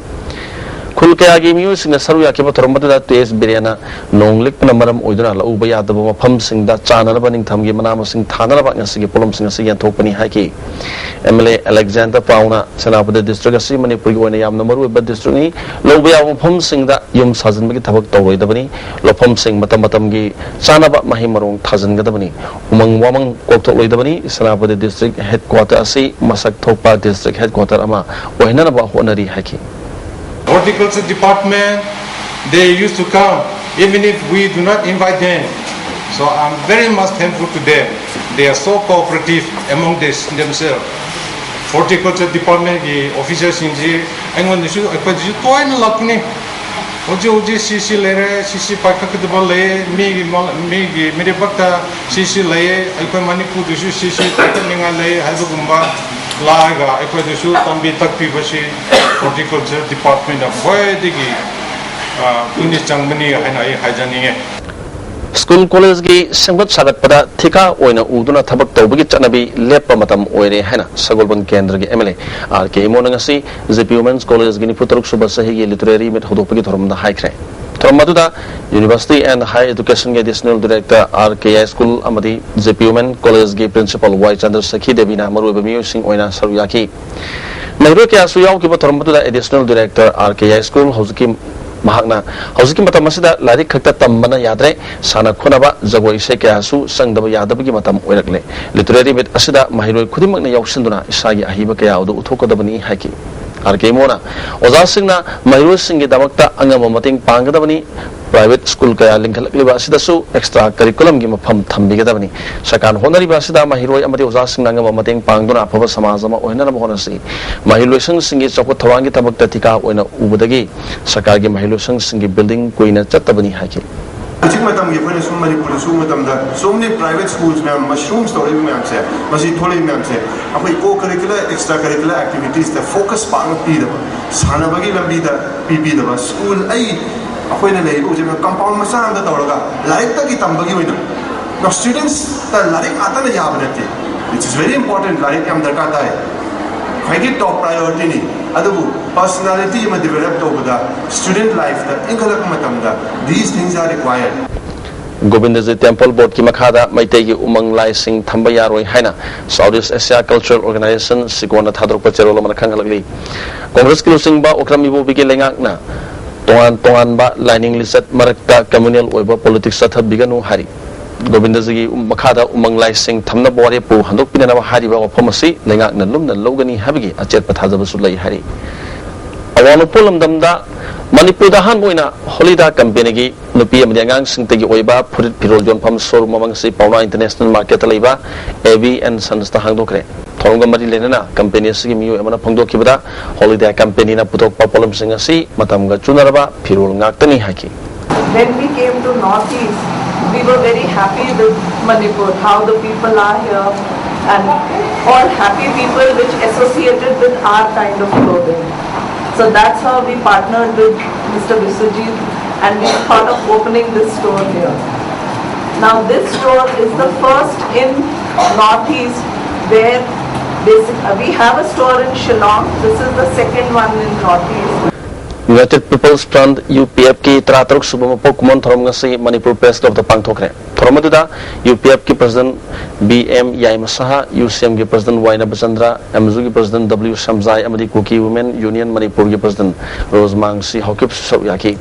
ꯈꯨꯜ ꯀꯌꯥꯒꯤ ꯃꯤꯑꯣꯏꯁꯤꯡꯅ ꯁꯔꯨꯛ ꯌꯥꯈꯤꯕ ꯊꯧꯔꯝ ꯑꯗꯨꯗ ꯇꯨ ꯑꯦꯁ ꯕꯤꯔꯦꯟꯅ ꯅꯣꯡ ꯂꯤꯛꯄꯅ ꯃꯔꯝ ꯑꯣꯏꯗꯨꯅ ꯂꯧ ꯎꯕ ꯌꯥꯗꯕ ꯃꯐꯝꯁꯤꯡꯗ ꯆꯥꯅꯅꯕ ꯅꯤꯡꯊꯝꯒꯤ ꯃꯅꯥ ꯃꯁꯤꯡ ꯊꯥꯅꯅꯕ ꯉꯁꯤꯒꯤ ꯄꯣꯠꯂꯝꯁꯤꯡ ꯑꯁꯤ ꯌꯦꯟꯊꯣꯛꯄꯅꯤ ꯍꯥꯏꯈꯤ꯫ M L A ꯑꯂꯦꯛꯖꯥꯟꯗꯔ ꯄꯥꯎꯅ ꯁꯦꯅꯥꯄꯇꯤ ꯗꯤꯁꯇ꯭ꯔꯤꯛ ꯑꯁꯤ ꯃꯅꯤꯄꯨꯔꯒꯤ ꯑꯣꯏꯅ ꯌꯥꯝꯅ ꯃꯔꯨꯑꯣꯏꯕ ꯗꯤꯁꯇ꯭ꯔꯤꯛꯅꯤ, ꯂꯧꯕ ꯌꯥꯕ ꯃꯐꯝꯁꯤꯡꯗ ꯌꯨꯝ ꯁꯥꯖꯤꯟꯕꯒꯤ ꯊꯕꯛ ꯇꯧꯔꯣꯏꯗꯕꯅꯤ, ꯂꯧꯐꯝꯁꯤꯡ ꯃꯇꯝ ꯃꯇꯝꯒꯤ ꯆꯥꯅꯕ ꯃꯍꯩ ꯃꯔꯣꯡ ꯊꯥꯖꯤꯟꯒꯗꯕꯅꯤ, ꯎꯃꯪ ꯋꯥꯃꯪ ꯀꯣꯛꯊꯣꯛꯂꯣꯏꯗꯕꯅꯤ, ꯁꯦꯅꯥꯄꯇꯤ ꯗꯤꯁꯇ꯭ꯔꯤꯛ ꯍꯦꯗꯀ꯭ꯋꯥꯇꯔ ꯑꯁꯤ ꯃꯁꯛ ꯊꯣꯛꯄ ꯗꯤꯁꯇ꯭ꯔꯤꯛ ꯍꯦꯗꯀ꯭ꯋꯥꯇꯔ ꯑꯃ ꯑꯣꯏꯍꯟꯅꯅꯕ ꯍꯣꯠꯅꯔꯤ ꯍꯥꯏꯈꯤ꯫ Horticulture department, they used to come, even if we do not invite them. So I'm very much thankful to them. They are so cooperative among this, themselves. Horticulture departmentꯀꯤ officerꯁꯤꯡꯁꯤ ꯑꯩꯉꯣꯟꯗꯁꯨ, ꯑꯩꯈꯣꯏꯗꯁꯨ ꯇꯣꯏꯅ ꯂꯥꯛꯄꯅꯤ꯫ ꯍꯧꯖꯤꯛ ꯍꯧꯖꯤꯛ ꯁꯤ ꯁꯤ ꯂꯩꯔꯦ, ꯁꯤ ꯁꯤ ꯄꯥꯏꯈꯠꯀꯗꯕ ꯂꯩ, ꯃꯤꯒꯤ ꯃ- ꯃꯤꯒꯤ ꯃꯤꯔꯩꯕꯥꯛꯇ ꯁꯤ ꯁꯤ ꯂꯩ, ꯑꯩꯈꯣꯏ ꯃꯅꯤꯄꯨꯔꯗꯁꯨ ꯁꯤ ꯁꯤ ꯄꯥꯏꯈꯠꯅꯤꯡꯉꯥꯏ ꯂꯩ ꯍꯥꯏꯕꯒꯨꯝꯕ ꯂꯥꯛꯑꯒ ꯑꯩꯈꯣꯏꯗꯁꯨ ꯇꯝꯕꯤ ꯇꯥꯛꯄꯤꯕꯁꯤ Horticulture departmentꯅ ꯈ꯭ꯋꯥꯏꯗꯒꯤ ꯄꯨꯛꯅꯤꯡ ꯆꯪꯕꯅꯤ ꯍꯥꯏꯅ ꯑꯩ ꯍꯥꯏꯖꯅꯤꯡꯉꯤ꯫ ꯁ꯭ꯀꯨꯜ ꯀꯣꯂꯦꯖꯒꯤ ꯁꯦꯝꯒꯠ ꯁꯥꯒꯠꯄꯗ ꯊꯤꯀꯥ ꯑꯣꯏꯅ ꯎꯗꯨꯅ ꯊꯕꯛ ꯇꯧꯕꯒꯤ ꯆꯠꯅꯕꯤ ꯂꯦꯞꯄ ꯃꯇꯝ ꯑꯣꯏꯔꯦ ꯍꯥꯏꯅ ꯁꯒꯣꯜꯕꯟ ꯀꯦꯟꯗ꯭ꯔꯒꯤ M L A R K ꯏꯃꯣꯅ ꯉꯁꯤ J P Women's Collegeꯒꯤ ꯅꯤꯐꯨ ꯇꯔꯨꯛ ꯁꯨꯕ ꯆꯍꯤꯒꯤ literary meet ꯍꯧꯗꯣꯛꯄꯒꯤ ꯊꯧꯔꯝꯗ ꯍꯥꯏꯈ꯭ꯔꯦ꯫ ꯊꯧꯔꯝ ꯑꯗꯨꯗ University and Higher Educationꯒꯤ Additional Director R K I School ꯑꯃꯗꯤ J P Women Collegeꯒꯤ Principal Y Chandra ꯁꯈꯤ ꯗꯦꯕꯤꯅ ꯃꯔꯨꯑꯣꯏꯕ ꯃꯤꯑꯣꯏꯁꯤꯡ ꯑꯣꯏꯅ ꯁꯔꯨꯛ ꯌꯥꯈꯤ꯫ ꯃꯍꯩꯔꯣꯏ ꯀꯌꯥꯁꯨ ꯌꯥꯎꯈꯤꯕ ꯊꯧꯔꯝ ꯑꯗꯨꯗ Additional Director R K I School ꯍꯧꯖꯤꯛꯀꯤ ꯃꯍꯥꯛꯅ ꯍꯧꯖꯤꯛꯀꯤ ꯃꯇꯝ ꯑꯁꯤꯗ ꯂꯥꯏꯔꯤꯛ ꯈꯛꯇ ꯇꯝꯕꯅ ꯌꯥꯗ꯭ꯔꯦ, ꯁꯥꯟꯅ ꯈꯣꯠꯅꯕ, ꯖꯒꯣꯏ ꯏꯁꯩ ꯀꯌꯥꯁꯨ ꯆꯪꯗꯕ ꯌꯥꯗꯕꯒꯤ ꯃꯇꯝ ꯑꯣꯏꯔꯛꯂꯦ꯫ Literary meet ꯑꯁꯤꯗ ꯃꯍꯩꯔꯣꯏ ꯈꯨꯗꯤꯡꯃꯛꯅ ꯌꯥꯎꯁꯤꯟꯗꯨꯅ ꯏꯁꯥꯒꯤ ꯑꯍꯩꯕ ꯀꯌꯥ ꯑꯗꯨ ꯎꯠꯊꯣꯛꯀꯗꯕꯅꯤ ꯍꯥꯏꯈꯤ꯫ ꯑꯥꯔ ꯀꯦ ꯏꯃꯣꯅ ꯑꯣꯖꯥꯁꯤꯡꯅ ꯃꯍꯩꯔꯣꯏꯁꯤꯡꯒꯤꯗꯃꯛꯇ ꯑꯉꯝꯕ ꯃꯇꯦꯡ ꯄꯥꯡꯒꯗꯕꯅꯤ꯫ ꯄ꯭ꯔꯥꯏꯚꯦꯠ ꯁ꯭ꯀꯨꯜ ꯀꯌꯥ ꯂꯤꯡꯈꯠꯂꯛꯂꯤꯕ ꯑꯁꯤꯗꯁꯨ ꯑꯦꯛꯁꯇ꯭ꯔꯥ ꯀꯔꯤꯀꯨꯂꯝꯒꯤ ꯃꯐꯝ ꯊꯝꯕꯤꯒꯗꯕꯅꯤ꯫ ꯁꯔꯀꯥꯔꯅ ꯍꯣꯠꯅꯔꯤꯕ ꯑꯁꯤꯗ ꯃꯍꯩꯔꯣꯏ ꯑꯃꯗꯤ ꯑꯣꯖꯥꯁꯤꯡꯅ ꯑꯉꯝꯕ ꯃꯇꯦꯡ ꯄꯥꯡꯗꯨꯅ ꯑꯐꯕ ꯁꯃꯥꯖ ꯑꯃ ꯑꯣꯏꯍꯟꯅꯕ ꯍꯣꯠꯅꯁꯤ꯫ ꯃꯍꯩꯂꯣꯏꯁꯪꯁꯤꯡꯒꯤ ꯆꯥꯎꯈꯠ ꯊꯧꯔꯥꯡꯒꯤ ꯊꯕꯛꯇ ꯊꯤꯀꯥ ꯑꯣꯏꯅ ꯎꯕꯗꯒꯤ ꯁꯔꯀꯥꯔꯒꯤ ꯃꯍꯩꯂꯣꯏꯁꯪꯁꯤꯡꯒꯤ ꯕꯤꯜꯗꯤꯡ ꯀꯨꯏꯅ ꯆꯠꯇꯕꯅꯤ ꯍꯥꯏꯈꯤ꯫ ꯍꯧꯖꯤꯛ ꯃꯇꯝꯒꯤ ꯑꯩꯈꯣꯏꯅ ꯁꯨꯝ ꯃꯅꯤꯄꯨꯔꯗ ꯁꯨꯕ ꯃꯇꯝꯗ so many private schools ꯃꯌꯥꯝ, mushrooms ꯇꯧꯔꯛꯏꯕ ꯃꯌꯥꯝꯁꯦ, ꯃꯁꯤ ꯊꯣꯛꯂꯛꯏꯕ ꯃꯌꯥꯝꯁꯦ ꯑꯩꯈꯣꯏ co curricular, extra curricular activitiesꯇ focus ꯄꯥꯛꯅ ꯄꯤꯗꯕ, ꯁꯥꯟꯅꯕꯒꯤ ꯂꯝꯕꯤꯗ ꯄꯤꯕꯤꯗꯕ꯫ ꯁ꯭ꯀꯨꯜ ꯑꯩ ꯑꯩꯈꯣꯏꯅ ꯂꯩꯔꯤꯕ ꯍꯧꯖꯤꯛ compound ꯃꯆꯥ ꯑꯃꯗ ꯇꯧꯔꯒ ꯂꯥꯏꯔꯤꯛꯇꯒꯤ ꯇꯝꯕꯒꯤ ꯑꯣꯏꯅ students ꯇ ꯂꯥꯏꯔꯤꯛ ꯉꯥꯛꯇꯅ ꯌꯥꯕ ꯅꯠꯇꯦ꯫ It's very important, ꯂꯥꯏꯔꯤꯛ ꯌꯥꯝ ꯗꯔꯀꯥꯔ ꯇꯥꯏ, ꯈ꯭ꯋꯥꯏꯗꯒꯤ top priorityꯅꯤ꯫ ꯑꯗꯨꯕꯨ personality ꯑꯃ develop ꯇꯧꯕꯗ, student lifeꯇ ꯏꯟꯈꯠꯂꯛꯄ ꯃꯇꯝꯗ these things are required꯫ Govindaji temple ꯕꯣꯔꯗꯀꯤ ꯃꯈꯥꯗ ꯃꯩꯇꯩꯒꯤ ꯎꯃꯪ ꯂꯥꯏꯁꯤꯡ ꯊꯝꯕ ꯌꯥꯔꯣꯏ ꯍꯥꯏꯅ South East Asia Cultural Organization, ꯁꯤꯀꯣꯟꯅ ꯊꯥꯗꯣꯔꯛꯄ ꯆꯦꯔꯣꯜ ꯑꯃꯅ ꯈꯪꯍꯜꯂꯛꯂꯤ꯫ ꯀꯣꯡꯒ꯭ꯔꯦꯁꯀꯤ ꯂꯨꯆꯤꯡꯕ ꯑꯣꯀ꯭ꯔꯝ ꯏꯕꯣꯕꯤꯒꯤ ꯂꯩꯉꯥꯛꯅ ꯇꯣꯉꯥꯟ ꯇꯣꯉꯥꯟꯕ ꯂꯥꯏꯅꯤꯡ ꯂꯤꯆꯠ ꯃꯔꯛꯇ communal ꯑꯣꯏꯕ politics ꯆꯠꯊꯕꯤꯒꯅꯨ ꯍꯥꯏꯔꯤ꯫ ꯒꯣꯕꯤꯟꯗꯖꯤꯒꯤ ꯃꯈꯥꯗ ꯎꯃꯪ ꯂꯥꯏꯁꯤꯡ ꯊꯝꯅꯕ ꯋꯥꯔꯦꯞꯄꯨ ꯍꯟꯗꯣꯛꯄꯤꯅꯅꯕ ꯍꯥꯏꯔꯤꯕ ꯋꯥꯐꯝ ꯑꯁꯤ ꯂꯩꯉꯥꯛꯅ ꯂꯨꯝꯅ ꯂꯧꯒꯅꯤ ꯍꯥꯏꯕꯒꯤ ꯑꯆꯦꯠꯄ ꯊꯥꯖꯕꯁꯨ ꯂꯩ ꯍꯥꯏꯔꯤ꯫ ꯑꯋꯥꯡ ꯅꯣꯡꯄꯣꯛ ꯂꯝꯗꯝꯗ ꯃꯅꯤꯄꯨꯔꯗ ꯑꯍꯥꯟꯕ ꯑꯣꯏꯅ ꯍꯣꯂꯤꯗꯥ ꯀꯝꯄꯦꯅꯤꯒꯤ ꯅꯨꯄꯤ ꯑꯃꯗꯤ ꯑꯉꯥꯡꯁꯤꯡꯇꯒꯤ ꯑꯣꯏꯕ ꯐꯨꯔꯤꯠ ꯐꯤꯔꯣꯜ ꯌꯣꯟꯐꯝ showroom ꯑꯃ ꯉꯁꯤ ꯄꯥꯎꯅꯥ International Marketꯇ ꯂꯩꯕ A B and Sonsꯇ ꯍꯥꯡꯗꯣꯛꯈ꯭ꯔꯦ꯫ ꯊꯧꯔꯝꯒ ꯃꯔꯤ ꯂꯩꯅꯅ ꯀꯝꯄꯦꯅꯤ ꯑꯁꯤꯒꯤ ꯃꯤꯑꯣꯏ ꯑꯃꯅ ꯐꯣꯡꯗꯣꯛꯈꯤꯕꯗ, ꯍꯣꯂꯤꯗꯥ ꯀꯝꯄꯦꯅꯤꯅ ꯄꯨꯊꯣꯛꯄ ꯄꯣꯠꯂꯝꯁꯤꯡ ꯑꯁꯤ ꯃꯇꯝꯒ ꯆꯨꯅꯔꯕ ꯐꯤꯔꯣꯜ ꯉꯥꯛꯇꯅꯤ ꯍꯥꯏꯈꯤ꯫ When we came to Northeast, we were very happy with Manipur, how the people are here, and all happy people which associated with our kind of clothing. So that's how we partnered with Mister Biswajit and we thought of opening this store here. Now this store is the first in Northeast where basic, uh, we have a store in Shillong. This is the second one in Northeast. United People's Front, UPFꯀꯤ ꯇꯔꯥꯇꯔꯨꯛ ꯁꯨꯕ ꯃꯄꯣꯛ ꯀꯨꯝꯑꯣꯟ ꯊꯧꯔꯝ ꯉꯁꯤ ꯃꯅꯤꯄꯨꯔ Press Clubꯇ ꯄꯥꯡꯊꯣꯛꯈ꯭ꯔꯦ꯫ ꯊꯧꯔꯝ ꯑꯗꯨꯗ ꯌꯨ ꯄꯤ ꯑꯦꯐꯀꯤ ꯄ꯭ꯔꯁꯤꯗꯦꯟ ꯕꯤ ꯑꯦꯝ ꯌꯥꯏꯃ ꯁꯍꯥ, ꯌꯨ ꯁꯤ ꯑꯦꯝꯒꯤ ꯄ꯭ꯔꯁꯤꯗꯦꯟ ꯋꯥꯏ ꯅꯕꯆꯟꯗ꯭ꯔ, ꯑꯦꯝ ꯌꯨꯒꯤ ꯄ꯭ꯔꯁꯤꯗꯦꯟ ꯗꯕ꯭ꯂꯤꯎ ꯁꯝꯖꯥꯏ ꯑꯃꯗꯤ ꯀꯨꯀꯤ ꯋꯨꯃꯦꯟ ꯌꯨꯅꯤꯌꯟ ꯃꯅꯤꯄꯨꯔꯒꯤ ꯄ꯭ꯔꯁꯤꯗꯦꯟ ꯔꯣꯖꯃꯥꯡꯁꯤ ꯍꯥꯎꯀꯤꯞꯁꯨ ꯁꯔꯨꯛ ꯌꯥꯈꯤ꯫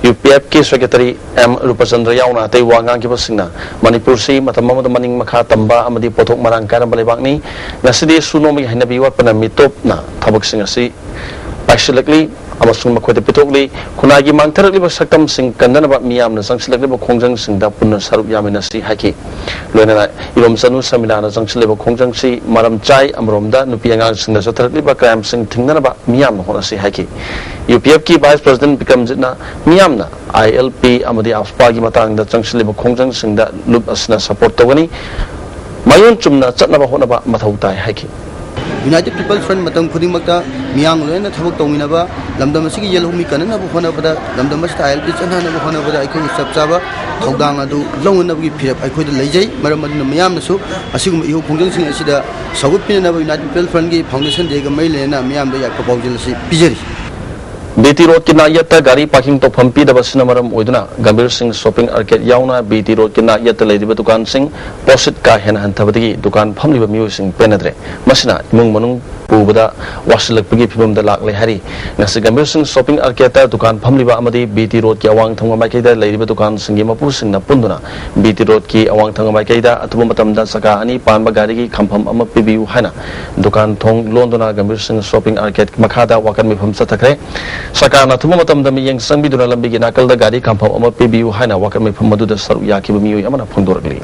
ꯌꯨ ꯄꯤ ꯑꯦꯐꯀꯤ ꯁꯦꯀ꯭ꯔꯦꯇꯔꯤ ꯑꯦꯝ ꯔꯨꯄꯆꯟꯗ꯭ꯔ ꯌꯥꯎꯅ ꯑꯇꯩ ꯋꯥ ꯉꯥꯡꯈꯤꯕꯁꯤꯡꯅ ꯃꯅꯤꯄꯨꯔꯁꯤ ꯃꯇꯝ ꯑꯃꯗ ꯃꯅꯤꯡ ꯃꯈꯥ ꯇꯝꯕ ꯑꯃꯗꯤ ꯄꯣꯠꯊꯣꯛ ꯃꯔꯥꯡ ꯀꯥꯏꯔꯝꯕ ꯂꯩꯕꯥꯛꯅꯤ꯫ ꯉꯁꯤꯗꯤ ꯁꯨ ꯅꯣꯝꯕꯒꯤ ꯍꯩꯅꯕꯤ ꯋꯥꯠꯄꯅ ꯃꯤꯇꯣꯞꯅ ꯊꯕꯛꯁꯤꯡ ꯑꯁꯤ ꯄꯥꯏꯁꯤꯜꯂꯛꯂꯤ ꯑꯃꯁꯨꯡ ꯃꯈꯣꯏꯗ ꯄꯤꯊꯣꯛꯂꯤ꯫ ꯈꯨꯟꯅꯥꯏꯒꯤ ꯃꯥꯡꯊꯔꯛꯂꯤꯕ ꯁꯛꯇꯝꯁꯤꯡ ꯀꯟꯅꯅꯕ ꯃꯤꯌꯥꯝꯅ ꯆꯪꯁꯤꯜꯂꯛꯂꯤꯕ ꯈꯣꯡꯖꯪꯁꯤꯡꯗ ꯄꯨꯟꯅ ꯁꯔꯨꯛ ꯌꯥꯃꯤꯟꯅꯁꯤ ꯍꯥꯏꯈꯤ꯫ ꯂꯣꯏꯅꯅ ꯏꯔꯣꯝꯆꯅꯨ ꯁꯃꯤꯅꯥꯅ ꯆꯪꯁꯤꯜꯂꯤꯕ ꯈꯣꯡꯖꯪꯁꯤ ꯃꯔꯝ ꯆꯥꯏ꯫ ꯑꯃꯔꯣꯝꯗ ꯅꯨꯄꯤ ꯑꯉꯥꯡꯁꯤꯡꯗ ꯆꯠꯊꯔꯛꯂꯤꯕ ꯀ꯭ꯔꯥꯏꯝꯁꯤꯡ ꯊꯤꯡꯅꯅꯕ ꯃꯤꯌꯥꯝꯅ ꯍꯣꯠꯅꯁꯤ ꯍꯥꯏꯈꯤ꯫ ꯌꯨ ꯄꯤ ꯑꯦꯐꯀꯤ ꯚꯥꯏꯁ ꯄ꯭ꯔꯁꯤꯗꯦꯟ ꯕꯤꯀ꯭ꯔꯝꯖꯤꯠꯅ ꯃꯤꯌꯥꯝꯅ ꯑꯥꯏ ꯑꯦꯜ ꯄꯤ ꯑꯃꯗꯤ ꯑꯐꯁꯄꯥꯒꯤ ꯃꯇꯥꯡꯗ ꯆꯪꯁꯤꯜꯂꯤꯕ ꯈꯣꯡꯖꯪꯁꯤꯡꯗ ꯂꯨꯞ ꯑꯁꯤꯅ ꯁꯄꯣꯔꯠ ꯇꯧꯒꯅꯤ꯫ ꯃꯌꯣꯟ ꯆꯨꯝꯅ ꯆꯠꯅꯕ ꯍꯣꯠꯅꯕ ꯃꯊꯧ ꯇꯥꯏ ꯍꯥꯏꯈꯤ꯫ United People Front ꯃꯇꯝ ꯈꯨꯗꯤꯡꯃꯛꯇ ꯃꯤꯌꯥꯝꯒ ꯂꯣꯏꯅꯅ ꯊꯕꯛ ꯇꯧꯃꯤꯟꯅꯕ, ꯂꯝꯗꯝ ꯑꯁꯤꯒꯤ ꯌꯦꯜꯍꯧꯃꯤ ꯀꯟꯅꯅꯕ ꯍꯣꯠꯅꯕꯗ, ꯂꯝꯗꯝ ꯑꯁꯤꯗ ꯑꯥꯏ ꯑꯦꯜ ꯄꯤ ꯆꯠꯅꯅꯕ ꯍꯣꯠꯅꯕꯗ ꯑꯩꯈꯣꯏꯒꯤ ꯆꯞ ꯆꯥꯕ ꯊꯧꯗꯥꯡ ꯑꯗꯨ ꯂꯧꯅꯅꯕꯒꯤ ꯐꯤꯔꯦꯞ ꯑꯩꯈꯣꯏꯗ ꯂꯩꯖꯩ꯫ ꯃꯔꯝ ꯑꯗꯨꯅ ꯃꯤꯌꯥꯝꯅꯁꯨ ꯑꯁꯤꯒꯨꯝꯕ ꯏꯍꯧ ꯈꯣꯡꯖꯪꯁꯤꯡ ꯑꯁꯤꯗ ꯁꯧꯒꯠꯄꯤꯅꯅꯕ United People Front ꯒꯤ Foundation Day ꯒ ꯃꯔꯤ ꯂꯩꯅꯅ ꯃꯤꯌꯥꯝꯗ ꯌꯥꯏꯐ ꯄꯥꯎꯖꯦꯜ ꯑꯁꯤ ꯄꯤꯖꯔꯤ꯫ ꯕꯤ ꯇꯤ ꯔꯣꯗꯀꯤ ꯅꯥꯛꯌꯦꯠꯇ ꯒꯥꯔꯤ ꯄꯥꯔꯀꯤꯡ ꯇꯧꯐꯝ ꯄꯤꯗꯕ ꯑꯁꯤꯅ ꯃꯔꯝ ꯑꯣꯏꯗꯨꯅ ꯒꯝꯚꯤꯔ ꯁꯤꯡ ꯁꯣꯄꯤꯡ ꯑꯥꯔꯀꯦꯗ ꯌꯥꯎꯅ ꯕꯤ ꯇꯤ ꯔꯣꯗꯀꯤ ꯅꯥꯛꯌꯦꯠꯇ ꯂꯩꯔꯤꯕ ꯗꯨꯀꯥꯟꯁꯤꯡ ꯄꯣꯠꯁꯤꯠ ꯀꯥ ꯍꯦꯟꯅ ꯍꯟꯊꯕꯗꯒꯤ ꯗꯨꯀꯥꯟ ꯐꯝꯂꯤꯕ ꯃꯤꯑꯣꯏꯁꯤꯡ ꯄꯦꯟꯅꯗ꯭ꯔꯦ꯫ ꯃꯁꯤꯅ ꯏꯃꯨꯡ ꯃꯅꯨꯡ ꯄꯨꯕꯗ ꯋꯥꯁꯤꯜꯂꯛꯄꯒꯤ ꯐꯤꯕꯝꯗ ꯂꯥꯛꯂꯦ ꯍꯥꯏꯔꯤ꯫ ꯉꯁꯤ ꯒꯝꯚꯤꯔ ꯁꯤꯡ ꯁꯣꯄꯤꯡ ꯑꯥꯔꯀꯦꯗꯇ ꯗꯨꯀꯥꯟ ꯐꯝꯂꯤꯕ ꯑꯃꯗꯤ ꯕꯤ ꯇꯤ ꯔꯣꯗꯀꯤ ꯑꯋꯥꯡ ꯊꯪꯕ ꯃꯥꯏꯀꯩꯗ ꯂꯩꯔꯤꯕ ꯗꯨꯀꯥꯟꯁꯤꯡꯒꯤ ꯃꯄꯨꯁꯤꯡꯅ ꯄꯨꯟꯗꯨꯅ ꯕꯤ ꯇꯤ ꯔꯣꯗꯀꯤ ꯑꯋꯥꯡ ꯊꯪꯕ ꯃꯥꯏꯀꯩꯗ ꯑꯊꯨꯕ ꯃꯇꯝꯗ ꯆꯀꯥ ꯑꯅꯤ ꯄꯥꯟꯕ ꯒꯥꯔꯤꯒꯤ ꯈꯝꯐꯝ ꯑꯃ ꯄꯤꯕꯤꯌꯨ ꯍꯥꯏꯅ ꯗꯨꯀꯥꯟ ꯊꯣꯡ ꯂꯣꯟꯗꯨꯅ ꯒꯝꯚꯤꯔ ꯁꯤꯡ ꯁꯣꯄꯤꯡ ꯑꯥꯔꯀꯦꯗ ꯃꯈꯥꯗ ꯋꯥꯀꯠ ꯃꯤꯐꯝ ꯆꯠꯊꯈ꯭ꯔꯦ꯫ ꯁꯔꯀꯥꯔꯅ ꯑꯊꯨꯕ ꯃꯇꯝꯗ ꯃꯤꯠꯌꯦꯡ ꯆꯪꯕꯤꯗꯨꯅ ꯂꯝꯕꯤꯒꯤ ꯅꯥꯀꯜꯗ ꯒꯥꯔꯤ ꯈꯥꯝꯐꯝ ꯑꯃ ꯄꯤꯕꯤꯌꯨ ꯍꯥꯏꯅ ꯋꯥꯀꯠ ꯃꯤꯐꯝ ꯑꯗꯨꯗ ꯁꯔꯨꯛ ꯌꯥꯈꯤꯕ ꯃꯤꯑꯣꯏ ꯑꯃꯅ ꯐꯣꯡꯗꯣꯔꯛꯂꯤ꯫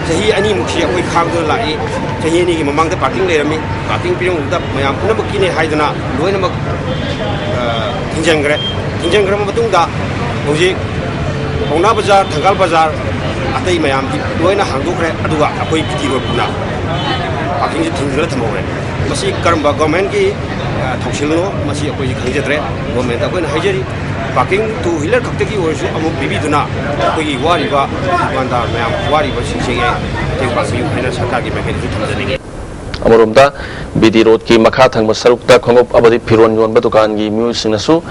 ꯆꯍꯤ ꯑꯅꯤꯃꯨꯛꯁꯤ ꯑꯩꯈꯣꯏ ꯈꯥꯡꯗꯨꯅ ꯂꯥꯛꯏ꯫ ꯆꯍꯤ ꯑꯅꯤꯒꯤ ꯃꯃꯥꯡꯗ ꯄꯥꯔꯀꯤꯡ ꯂꯩꯔꯝꯃꯤ꯫ ꯄꯥꯔꯀꯤꯡ ꯄꯤꯔꯝꯕꯗ ꯃꯌꯥꯝ ꯄꯨꯝꯅꯃꯛꯀꯤꯅꯦ ꯍꯥꯏꯗꯨꯅ ꯂꯣꯏꯅꯃꯛ, ꯑ, ꯊꯤꯡꯖꯤꯟꯈ꯭ꯔꯦ꯫ ꯊꯤꯡꯖꯤꯟꯈ꯭ꯔꯕ ꯃꯇꯨꯡꯗ ꯍꯧꯖꯤꯛ ꯄꯥꯎꯅꯥ ꯕꯖꯥꯔ, ꯊꯪꯒꯥꯜ ꯕꯖꯥꯔ, ꯑꯇꯩ ꯃꯌꯥꯝꯗꯤ ꯂꯣꯏꯅ ꯍꯥꯡꯗꯣꯛꯈ꯭ꯔꯦ꯫ ꯑꯗꯨꯒ ꯑꯩꯈꯣꯏ ꯕꯤ ꯇꯤ ꯔꯣꯗꯅ ꯄꯥꯔꯀꯤꯡꯁꯤ ꯊꯤꯡꯗꯨꯅ ꯊꯝꯍꯧꯔꯦ꯫ ꯃꯁꯤ ꯀꯔꯝꯕ ꯒꯣꯔꯃꯦꯟꯒꯤ, ꯑ, ꯊꯧꯁꯤꯜꯅꯣ, ꯃꯁꯤ ꯑꯩꯈꯣꯏꯁꯤ ꯈꯪꯖꯗ꯭ꯔꯦ꯫ ꯒꯣꯔꯃꯦꯟꯗ ꯑꯩꯈꯣꯏꯅ ꯍꯥꯏꯖꯔꯤ, ꯄꯥꯔꯀꯤꯡ ꯇꯨ ꯋꯤꯂꯔ ꯈꯛꯇꯒꯤ ꯑꯣꯏꯔꯁꯨ ꯑꯃꯨꯛ ꯄꯤꯕꯤꯗꯨꯅ ꯑꯩꯈꯣꯏꯒꯤ ꯋꯥꯔꯤꯕ ꯗꯨꯀꯥꯟꯗꯥꯔ ꯃꯌꯥꯝ, ꯋꯥꯔꯤꯕꯁꯤꯡꯁꯤꯒꯤ ꯃꯇꯦꯡ ꯄꯥꯡꯕꯤꯌꯨ ꯍꯥꯏꯅ ꯁꯔꯀꯥꯔꯒꯤ ꯃꯥꯏꯀꯩꯗꯁꯨ ꯊꯝꯖꯅꯤꯡꯉꯤ꯫ ꯑꯃꯔꯣꯝꯗ, ꯕꯤ ꯗꯤ ꯔꯣꯗꯀꯤ ꯃꯈꯥ ꯊꯪꯕ ꯁꯔꯨꯛꯇ ꯈꯣꯡꯎꯞ ꯑꯃꯗꯤ ꯐꯤꯔꯣꯟ ꯌꯣꯟꯕ ꯗꯨꯀꯥꯟꯒꯤ ꯃꯤꯑꯣꯏꯁꯤꯡꯅꯁꯨ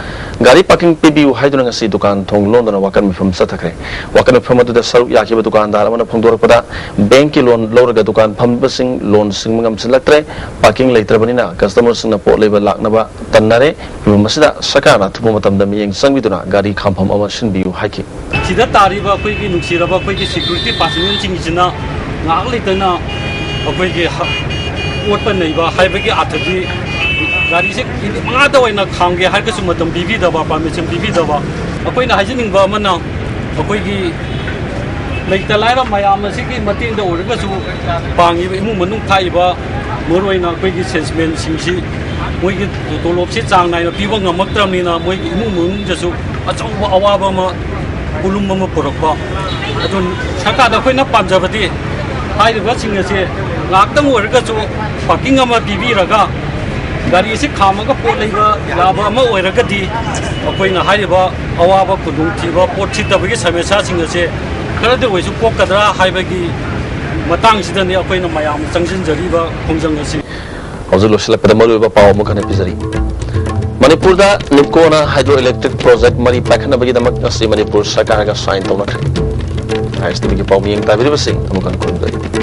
ꯒꯥꯔꯤ ꯄꯥꯔꯀꯤꯡ ꯄꯤꯕꯤꯌꯨ ꯍꯥꯏꯗꯨꯅ ꯉꯁꯤ ꯗꯨꯀꯥꯟ ꯊꯣꯡ ꯂꯣꯟꯗꯨꯅ ꯋꯥꯀꯠ ꯃꯤꯐꯝ ꯆꯠꯊꯈ꯭ꯔꯦ꯫ ꯋꯥꯀꯠ ꯃꯤꯐꯝ ꯑꯗꯨꯗ ꯁꯔꯨꯛ ꯌꯥꯈꯤꯕ ꯗꯨꯀꯥꯟꯗꯥꯔ ꯑꯃꯅ ꯐꯣꯡꯗꯣꯔꯛꯄꯗ, ꯕꯦꯡꯀꯤ ꯂꯣꯟ ꯂꯧꯔꯒ ꯗꯨꯀꯥꯟ ꯐꯝꯕꯁꯤꯡ ꯂꯣꯟ ꯁꯤꯡꯕ ꯉꯝꯁꯤꯜꯂꯛꯇ꯭ꯔꯦ, ꯄꯥꯔꯀꯤꯡ ꯂꯩꯇ꯭ꯔꯕꯅꯤꯅ ꯀꯁꯇꯃꯔꯁꯤꯡꯅ ꯄꯣꯠ ꯂꯩꯕ ꯂꯥꯛꯅꯕ ꯇꯟꯅꯔꯦ꯫ ꯐꯤꯚꯝ ꯑꯁꯤꯗ ꯁꯔꯀꯥꯔꯅ ꯑꯊꯨꯕ ꯃꯇꯝꯗ ꯃꯤꯠꯌꯦꯡ ꯆꯪꯕꯤꯗꯨꯅ ꯒꯥꯔꯤ ꯈꯥꯝꯐꯝ ꯑꯃ ꯁꯤꯟꯕꯤꯌꯨ ꯍꯥꯏꯈꯤ꯫ ꯁꯤꯗ ꯇꯥꯔꯤꯕ ꯑꯩꯈꯣꯏꯒꯤ ꯅꯨꯡꯁꯤꯔꯕ ꯑꯩꯈꯣꯏꯒꯤ ꯁꯦꯀ꯭ꯌꯨꯔꯤꯇꯤ ꯄꯥꯔꯁꯅꯦꯜꯁꯤꯡꯁꯤꯅ ꯉꯥꯏꯍꯥꯛ ꯂꯩꯇꯅ ꯑꯩꯈꯣꯏꯒꯤ ꯍ-, ꯑꯣꯠꯄ ꯅꯩꯕ ꯍꯥꯏꯕꯒꯤ ꯑꯥꯔꯊꯗꯤ, ꯒꯥꯔꯤꯁꯦ ꯃꯤꯅꯤꯠ ꯃꯉꯥꯗ ꯑꯣꯏꯅ ꯈꯥꯝꯒꯦ ꯍꯥꯏꯔꯒꯁꯨ ꯃꯇꯝ ꯄꯤꯕꯤꯗꯕ, ꯄꯥꯔꯃꯤꯁꯟ ꯄꯤꯕꯤꯗꯕ꯫ ꯑꯩꯈꯣꯏꯅ ꯍꯥꯏꯖꯅꯤꯡꯕ ꯑꯃꯅ, ꯑꯩꯈꯣꯏꯒꯤ ꯂꯩꯇ ꯂꯥꯏꯔ ꯃꯌꯥꯝ ꯑꯁꯤꯒꯤ ꯃꯇꯦꯡꯗ ꯑꯣꯏꯔꯒꯁꯨ, ꯄꯥꯡꯉꯤꯕ ꯏꯃꯨꯡ ꯃꯅꯨꯡ ꯊꯥꯛꯏꯕ, ꯃꯔꯨꯑꯣꯏꯅ ꯑꯩꯈꯣꯏꯒꯤ ꯁꯦꯜꯁꯃꯦꯟꯁꯤꯡꯁꯤ, ꯃꯣꯏꯒꯤ ꯇꯣꯂꯣꯞꯁꯤ ꯆꯥꯡ ꯅꯥꯏꯅ ꯄꯤꯕ ꯉꯝꯃꯛꯇ꯭ꯔꯕꯅꯤꯅ, ꯃꯣꯏꯒꯤ ꯏꯃꯨꯡ ꯃꯅꯨꯡꯗꯁꯨ ꯑꯆꯧꯕ ꯑꯋꯥꯕ ꯑꯃ, ꯄꯣꯠꯂꯨꯝ ꯑꯃ ꯄꯨꯔꯛꯄ꯫ ꯑꯗꯨ ꯁꯔꯀꯥꯔꯗ ꯑꯩꯈꯣꯏꯅ ꯄꯥꯝꯖꯕꯗꯤ, ꯍꯥꯏꯔꯤꯕꯁꯤꯡ ꯑꯁꯦ ꯉꯥꯏꯍꯥꯛꯇꯪ ꯑꯣꯏꯔꯒꯁꯨ ꯄꯥꯔꯀꯤꯡ ꯑꯃ ꯄꯤꯕꯤꯔꯒ, ꯒꯥꯔꯤꯁꯤ ꯈꯥꯝꯃꯒ ꯄꯣꯠ ꯂꯩꯕ ꯌꯥꯕ ꯑꯃ ꯑꯣꯏꯔꯒꯗꯤ, ꯑꯩꯈꯣꯏꯅ ꯍꯥꯏꯔꯤꯕ ꯑꯋꯥꯕ, ꯈꯨꯗꯣꯡꯊꯤꯕ, ꯄꯣꯠ ꯁꯤꯠꯇꯕꯒꯤ ꯁꯃꯁ꯭ꯌꯥꯁꯤꯡ ꯑꯁꯦ ꯈꯔꯗ ꯑꯣꯏꯁꯨ ꯀꯣꯛꯀꯗ꯭ꯔꯥ ꯍꯥꯏꯕꯒꯤ ꯃꯇꯥꯡꯁꯤꯗꯅꯤ ꯑꯩꯈꯣꯏꯅ ꯃꯌꯥꯝ ꯆꯪꯁꯤꯟꯖꯔꯤꯕ ꯈꯣꯡꯖꯪ ꯑꯁꯤ꯫ ꯍꯧꯖꯤꯛ ꯂꯣꯏꯁꯤꯜꯂꯛꯄꯗ ꯃꯔꯨꯑꯣꯏꯕ ꯄꯥꯎ ꯑꯃꯨꯛ ꯍꯟꯅ ꯄꯤꯖꯔꯤ꯫ ꯃꯅꯤꯄꯨꯔꯗ ꯅꯤꯞꯀꯣꯅ ꯍꯥꯏꯗ꯭ꯔꯣ ꯏꯂꯦꯛꯇ꯭ꯔꯤꯛ ꯄ꯭ꯔꯣꯖꯦꯛ ꯃꯔꯤ ꯄꯥꯏꯈꯠꯅꯕꯒꯤꯗꯃꯛ ꯉꯁꯤ ꯃꯅꯤꯄꯨꯔ ꯁꯔꯀꯥꯔꯒ ꯁꯥꯏꯟ ꯇꯧꯅꯈ꯭ꯔꯦ꯫ ꯑꯥꯏ ꯑꯦꯁ ꯇꯤ ꯚꯤꯒꯤ ꯄꯥꯎ ꯃꯤꯠꯌꯦꯡ ꯇꯥꯕꯤꯔꯤꯕꯁꯤꯡ ꯑꯃꯨꯛ ꯍꯟꯅ ꯈꯨꯔꯨꯝꯖꯔꯤ꯫